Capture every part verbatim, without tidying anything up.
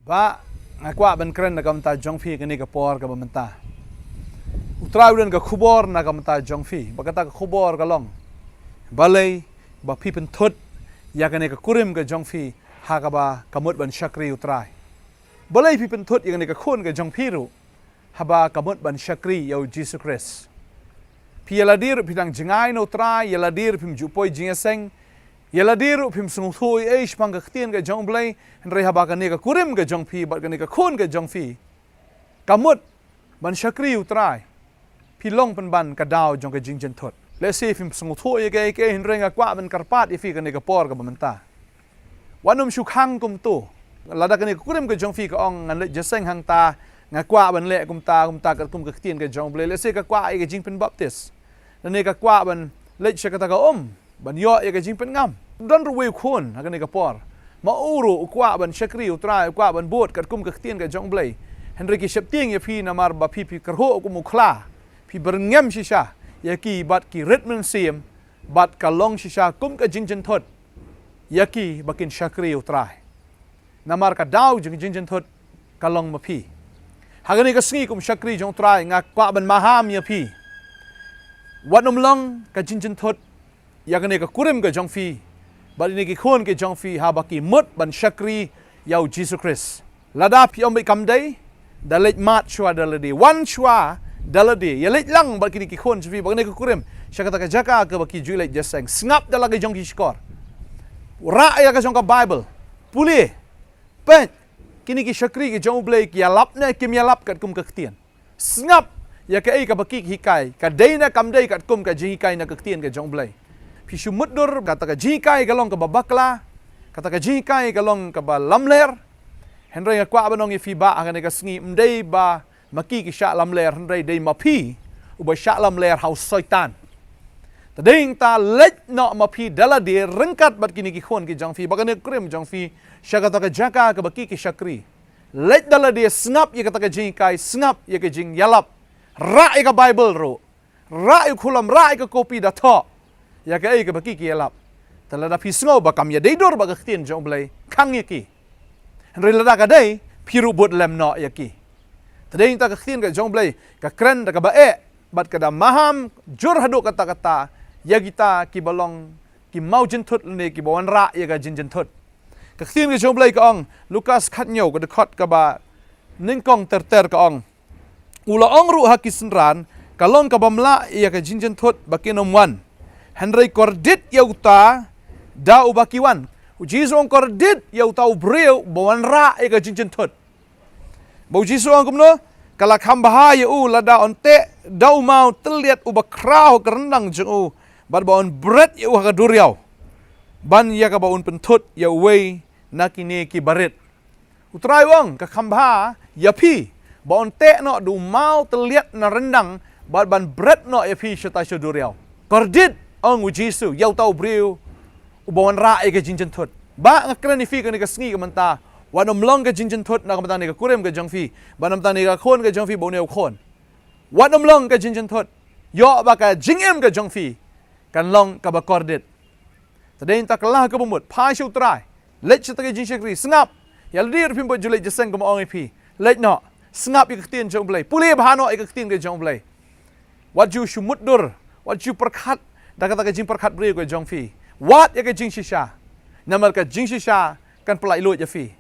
Bah, nga kwah ban kren na ka bynta jong phi kane ka por kaba mynta. U Trai u don ka khubor na ka bynta jong phi, ba kata ka khubor ka long, balei ba phi pynthut ïa kane ka kurim ka jong phi ha kaba ka mut ban shakri U Trai? Balei phi pynthut ïa kane ka khun ka jong phi ruh haba ka mut ban shakri ïa U Jisu Khrist? Phi ïa lade ruh phi dang jngai na U Trai, ïa lade ruh phim ju poi jingïaseng, ïa lade ruh phim sngewthuh ei ei shaphang ka ktien ka jong U Blei, hynrei haba kane ka kurim ka jong phi bad kane ka khun ka jong phi ka mut ban shakri U Trai, phi long pynban ka daw jong ka jingjynthut. Lehse phim sngewthuh ïa kaei kaei, hynrei nga kwah ban kyrpad ïa phi kane ka por kaba mynta. Wat nym shu khang kumto. Lada kane ka kurim ka jong phi ka ong, ngan leit jingïaseng hangta, nga kwah ban leh kumta kumta katkum ka ktien ka jong U Blei, lehse ka kwah ïa ka jingpynbaptis, lane ka kwah ban leit sha kata ka um ban ïoh ïa ka jingpynngam. Don ruh uwei u khun ha kane ka por, ma u ruh u kwah ban shakri U Trai, u kwah ban bud katkum ka ktien ka jong U Blei, hynrei ki sheptieng ïa phi namar ba phi, phi kyrhuh kum u khla, phi byrngem shisha ïa ki bad ki rit mynsiem, bad ka long shisha kum ka jingjynthut ïa ki ba kin shakri U Trai. Namar ka daw jong ka jingjynthut ka long ma phi. Ha kane ka sngi kum shakri jong U Trai nga kwah ban maham ïa phi. Wat nym long ka jingjynthut ïa kane ka kurim ka jong phi bad ïa kine ki khun ki jong phi haba ki mut ban shakri ïa U Jisu Khrist. Lada phi ong beit kam dei, da leit mad shuwa da lade, wan shuwa da lade, ïa leit lang bad kine ki khun jong phi bad kine ki kurim sha kata ka jaka kaba ki ju leit jingïaseng. Sngap da la ka jong ki shkor, rah ïa ka jong ka Baibl, pule, peit kine ki shakri ki jong U Blei ki ïalap ne kim ïalap katkum ka ktien. Sngap ïa kaei kaba ki hikai, ka dei ne kam dei katkum ka jinghikai na ka ktien ka jong U Blei. Phi shu mutdur, kata ka jinghikai ka long kaba bakla, kata ka jinghikai ka long kaba lamler. Hynrei nga kwah ban ong ïa phi ba ha kane ka sngi ym dei ba ma ki ki shah lamler, hynrei dei ma phi uba shah lamler ha u Soitan. Te dei nangta leit noh ma phi da lade ryngkat bad kine ki khun ki jong phi, bad kane ka kurim jong phi sha kata ka jaka kaba ki ki shakri. Leit da lade, sngap ïa kata ka jinghikai, sngap ïa ka jingïalap. Rah ïa ka Baibl ruh, rah ïa u khulom, rah ïa ka kopi, da thoh ïa kaei kaba ki ki ïalap. Te lada phi sngew ba kam ïadei dur bad ka ktien jong U Blei, khang ïa ki. Hynrei lada ka dei, phi ruh bud lem noh ïa ki. Te dei nangta ka ktien ka jong U Blei ka kren da kaba eh bad ka da maham jur haduh katta katta ïa kita kiba long ki mawjynthut lane kiba wanrah ïa ka jingjynthut. Ka ktien ka jong U Blei ka ong, Lukas khathynñiew, ka dkhot kaba nyngkong ter ter, ka ong: U la ong ruh ha ki synran, ka long kaba mlah ïa ka jingjynthut ba kin ym wan, hynrei kordit ïa uta da uba ki wan. U Jisu u ong kordit ïa uta u briew ba wanrah ïa ka jingjynthut. Ba U Jisu u ong kumno? Ka la kham bha ïa u lada un teh da u maw tylliat uba khraw ha ka ryndang jong u, bad ba un bret ïa u ha ka duriaw, ban ïa kaba un pynthut ïa uwei na kine kiba rit. U Trai u ong ka kham bha ïa phi ba un teh noh da u maw tylliat na ryndang bad ban bret noh ïa phi shatai sha duriaw. Kordit, ong U Jisu, ïa uta u briew uba wanrah ïa ka jingjynthut. Ba nga kren ïa phi kane ka sngi ka mynta, wat nym long ka jingjynthut na ka bynta ne ka kurim ka jong phi, ba na ka bynta ne ka khun ka jong phi, ba une u khun. Wat nym long ka jingjynthut. Ïoh ba ka jingim ka jong phi kan long kaba kordit. Te dei nangta kylla kaba mut, phai sha U Trai, leit sha kata ka jingshakri, sngap. Ïa lade ruh phim pat ju leit jingïaseng, kumba ong ïa phi, leit noh, sngap ïa ka ktien jong U Blei, pule bha noh ïa ka ktien ka jong U Blei. Wat ju shu mutdur, wat ju pyrkhat da kata ka jingpyrkhat briew ka jong phi. Wad ïa ka jingshisha, namar ka jingshisha kan pyllait luid ïa phi.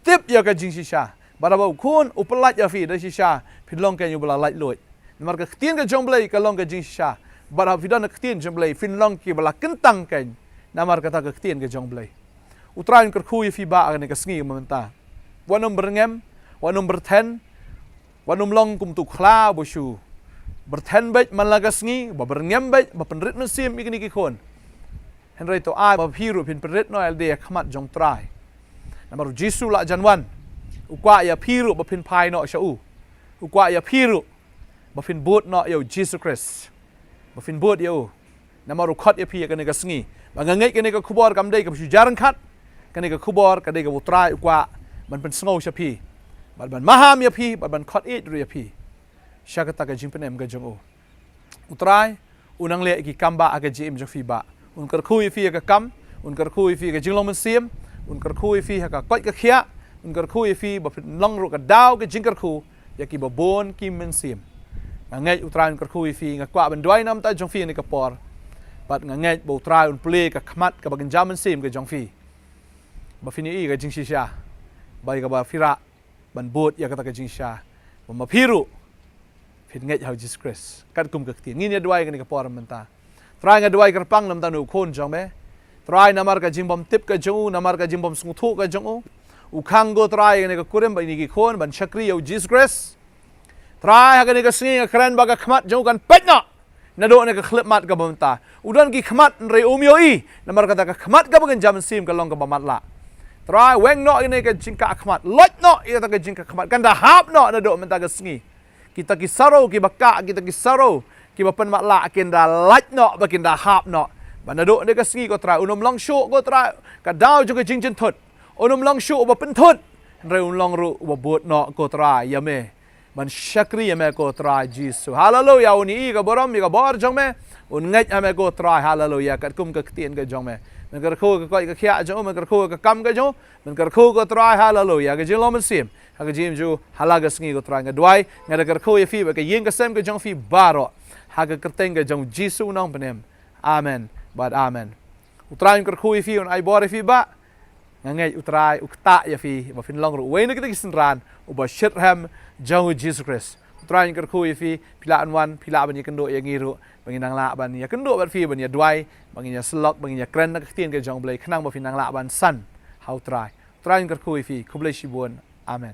Tip ïa ka jingshisha, bad haba u khun u pyllait ïa phi da shisha, phin long kein uba la lait luid. Namar ka ktien ka jong U Blei ka long ka jingshisha, bad haba phi don ka ktien jong U Blei phin long kiba la kyntang kein namar kata ka ktien ka jong U Blei. U Trai un kyrkhu ïa phi ba ha kane ka sngi ka mynta. Wat nym byrngem, wat nym byrthen, wat nym long kum utu u khla ba shu byrthen beit man la ka sngi, ba byrngem beit, ba pynrit mynsiem ïa kine ki khun. Hynrei to ai ba phi ruh phin pynrit noh ïa lade ha khmat jong U Trai. Namar U Jisu la jan wan, u kwah ïa phi ruh ba phin phai noh sha u. U kwah ïa phi ruh ba phin bud noh ïa U Jisu Khrist, ba phin bud ïa u. Namar u khot ïa phi ha kane ka sngi. Ba nga ngeit kane ka khubor kam dei kaba shu jia ryngkat. Kane ka khubor ka dei kaba U Trai u kwah ban pynsngew sha phi, bad ban maham ïa phi, bad ban khot ïeit ruh ïa phi sha kata ka jingpynim ka jong u. U Trai un nang leh ïa ki kam ba ha ka jingim jong phi ba. Un kyrkhu ïa phi ha ka kam, un kyrkhu ïa phi ha ka jinglong mynsiem, un kyrkhu ïa phi ha ka koit ka khiah, Un kyrkhu ïa phi ba phin long ruh ka daw ka jingkyrkhu ïa kiba bun ki mynsiem. Nga ngeit U Trai un kyrkhu ïa phi, nga kwah ban duwai namar jong phi ha kane ka por. Bad nga ngeit ba U Trai un plie ka khmat kaba kynja mynsiem ka jong phi, ba phin ïohi ka jingshisha, ba ïa kaba phi rah ban bud ïa kata ka jingshisha, ba ma phi ruh phin ngeit ha U Jisu Khrist katkum ka ktien. Ngin ïa duwai ha kane ka por mynta. Trai, nga duwai kyrpang namar u khun jong me. Trai, namar ka jingbymtip ka jong u, namar ka jingbymsngewthuh ka jong u, u khang, ko Trai, ïa kane ka kurim bad kine ki khun ban shakri ïa U Jisu Khrist. Trai, ha kane ka sngi nga kren ba ka khmat jong u kan peit noh naduh kane ka khyllipmat kaba mynta. U don ki khmat hynrei um ïohi, namar kata ka khmat kaba kynja mynsiem ka long kaba matlah. Trai, weng noh ïa kane ka jingkah khmat, loit noh ïa kata ka jingkah khmat, kan da hap noh naduh mynta ka sngi. Kita ki saro kiba kah, kita ki saro kiba pynmatlah kin da lait noh, ba kin da hap noh. Ba naduh kane ka sngi, ko Trai, un ym long shuh, ko Trai, ka daw jong ka jingjynthut. Un ym long shuh ba pynthut, hynrei un long ruh ba bud noh, ko Trai, ïa me, ban shakri ïa me, ko Trai Jisu. Haleluya. Un ïohi ka burom, ïa ka bor jong me. Un ngeit ha me, ko Trai. Haleluya. Katkum ka ktien ka jong me. Men kyrkhu ka koit ka khiah jong u, men kyrkhu ka kam ka jong u, men kyrkhu, ko Trai. Haleluya. Ka jinglong mynsiem ha ka jingim jong u ha la ka sngi, ko Trai. Nga duwai, nga da kyrkhu ïa phi bad ka ïing ka sem ka jong phi baroh, ha ka kyrteng ka jong U Jisu U Nongpynim. Amen bad amen. U Trai un kyrkhu ïa phi, un ai bor ïa phi, Bah. Nga ngeit U Trai u ktah ïa phi ba phin long ruh uwei na kita ki synran uba shitrhem jong U Jisu Khrist. U Trai un kyrkhu ïa phi. Phi lah ban wan, phi lah ban ïakynduh ïa ngi ruh, ba ngin nang lah ban ïakynduh bad phi, ban ïa duwai, ba ngin ïa syllok, ba ngin ïa kren na ka ktien ka jong U Blei, khnang ba phin nang lah ban san ha U Trai. U Trai un kyrkhu ïa phi. Khublei shibun. Amen.